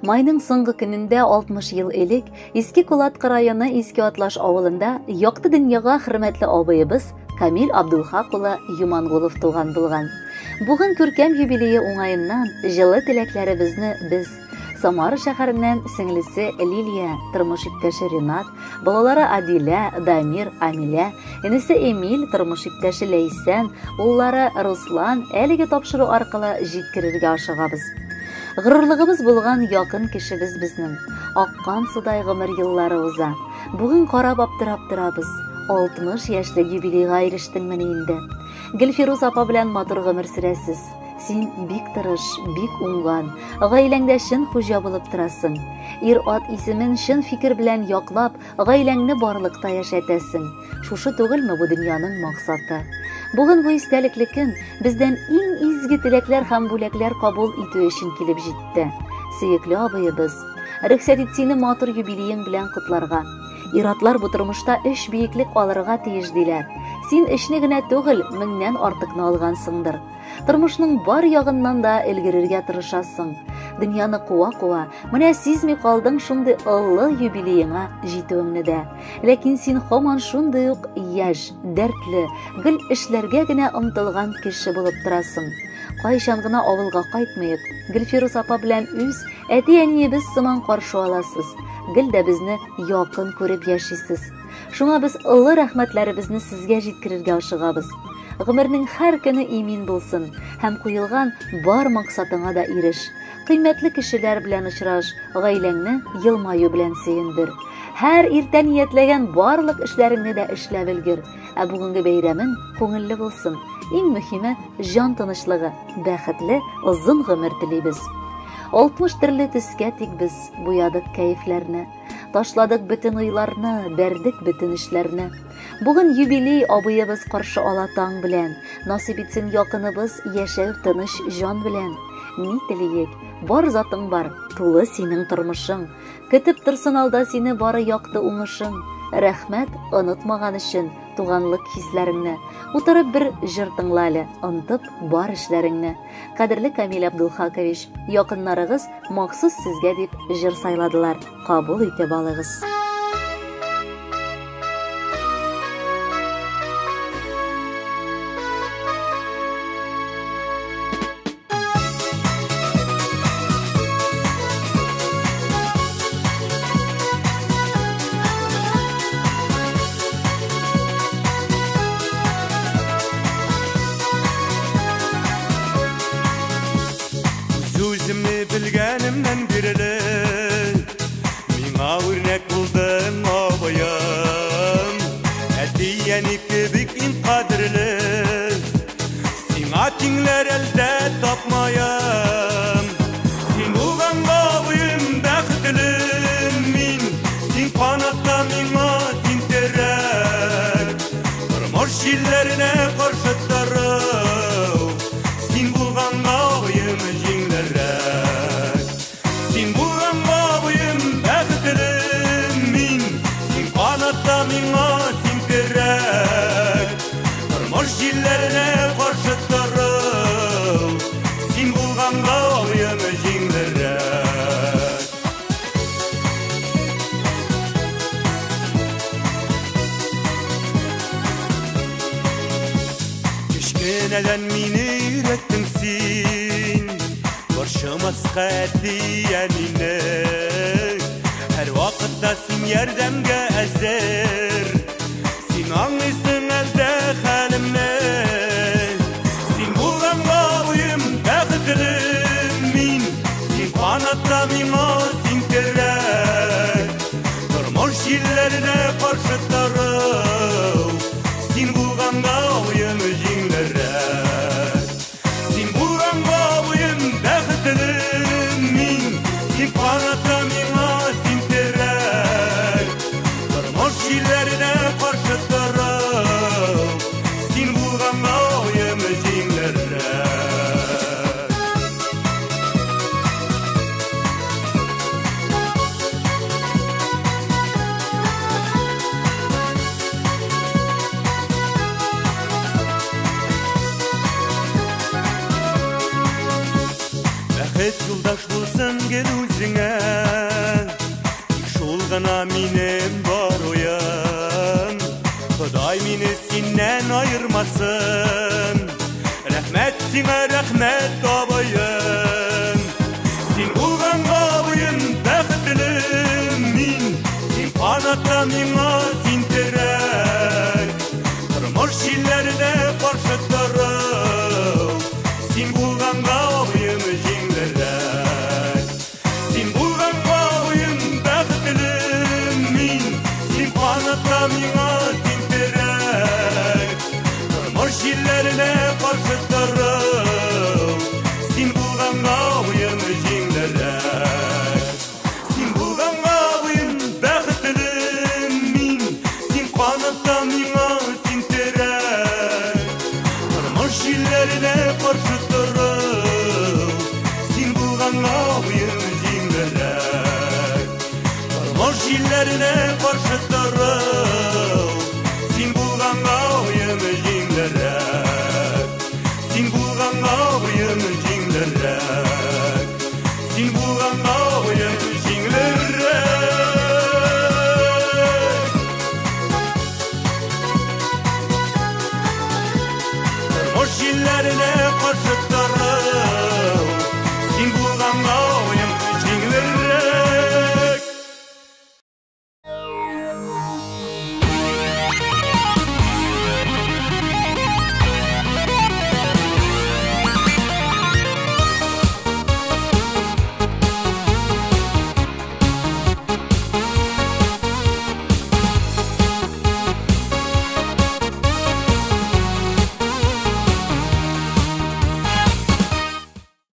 Майның соңгы көнендә 60 ел элек Иске Кулаткы районы Иске Атлаш авылында якты дөньяга хөрмәтле абыебыз Камил Абдулхак улы Юмангулов туган булган. Бүген күркәм юбилее уңаеннан җылы теләкләребезне без Самара шәһәреннән сеңлесе Лилия, тормыш иптәше Ренат, балалары Адилә, Дамир, Амилә, энесе Эмиль, тормыш иптәше Ләйсән, уллары Руслан әлеге тапшыру аркылы җиткерергә ашыгабыз. Горурлыгыбыз булган якын кешебез безнең. Аккан судай гомер еллары уза. Бүген карап аптырап торабыз. 60 яшьлек юбилейга ирештеңмени инде? Гөлфирүз апа белән матур гомер сөрәсез. Син бик тырыш, бик уңган, гаиләңдә чын хуҗа булып торасың. Ир-ат исемен чын фикер белән яклап, гаиләңне барлыкта яшәтәсең. Шушы түгелме бу дөньяның максаты? Бүген бу истәлекле көн бездән иң изге теләкләр һәм бүләкләр кабул итү өчен килеп җитте. Сөекле абыебыз, рөхсәт ит сине матур юбилеең белән котларга. Ир-атлар бу тормышта өч биеклек алырга тиеш, диләр. Син өчне генә түгел, меңнән артыкны алгансыңдыр. Тормышның бар ягыннан да өлгерергә тырышасың. Дөньяны куа-куа, менә сизми калдың шундый олы юбилееңа җитүеңне дә. Ләкин син һаман шундый ук яшь, дәртле, гел эшләргә генә омтылган кеше булып торасың. Кайчан гына авылга кайтмыйк, Гөлфирус апа белән үз әти-әниебез сыман каршы аласыз. Гел дә безне якын күреп яшисез. Шуңа без олы рәхмәтләребезне сезгә җиткерергә ашыгабыз. Гомернең һәр көне имин булсын һәм куелган бар максатыңа да иреш. Кыйммәтле кешеләр белән очраш, гаиләңне елмаю белән сөендер. Һәр иртә ниятләгән барлык эшләреңне дә эшләп өлгер. Ә бүгенге бәйрәмең күңелле булсын. Иң мөһиме җан тынычлыгы, бәхетле озын гомер телибез. 60 төрле төскә тик без буядык кәефләрне. Ташладык бөтен уйларны, бәрдек бөтен эшләрне. Бүген юбилей абыебыз каршы ала таң белән. Насыйп итсен якыныбыз яшәү тыныч җан белән. Ни телиек, бар затың бар, тулы синең тормышың. Көтеп торсын алда сине бары якты уңышың. Рәхмәт онытмаган өчен туганлык хисләреңне. Утырып бер җыр тыңла әле, онытып бар эшләреңне. Кадерле Камил Абдулхакович, якыннарыгыз махсус сезгә дип җыр сайладылар. Кабул итеп алыгыз. Үз-үземне белгәнемнән бирле миңа үрнәк булдың абыем. Әти-әни кебек иң кадерле, сиңа тиңләр әлдә тапмаем. Син булганга абыем бәхетле мин, син канатта миңа син терәк. Тормыш җилләренә каршы тору, син булганга абыем җиңелрәк. Син булганга абыем бәхетле мин, син канатта миңа син терәк. Тормыш җилләренә каршы тору, син булганга абыем җиңелрәк. Кечкенәдән мине өйрәттең син, борчымаска әти-әнине. Һәр вакытта син ярдәмгә әзер, син аңлыйсың әлдә хәлемне. Син булганга абыем бәхетле мин, син канатта миңа син терәк. Тормыш җилләренә каршы тору, син булганга абыем җиңелрәк. Син булганга абыем бәхетле мин, син канатта миңа син терәк. Тормыш җилләренә каршы тору, син булганга абыем җиңелрәк. Бәхет юлдаш булсын гел үзеңә, гына минем бар уем. Ходай мине синнән аермасын. Рәхмәт сиңа, рәхмәт, абыем. Син булганга, абыем, бәхетле мин. Син канатта миңа, син терәк. Тормыш җилләренә каршы торып, син булганга, абыем, җиңелрәк. Син булганга, абыем, бәхетле мин. Син канатта миңа, син терәк. Тормыш җилләренә каршы торып, син булганга, абыем, җиңелрәк. Син булганга, абыем, бәхетле мин. Син канатта миңа, син терәк. Тормыш җилләренә каршы торып, син булганга, абыем, җиңелрәк. Тормыш җилләренә каршы торып, син булганга, абыем, җиңелрәк. Син булганга, абыем, җиңелрәк. Син булганга, абыем, җиңелрәк. Тормыш җилләренә каршы торып,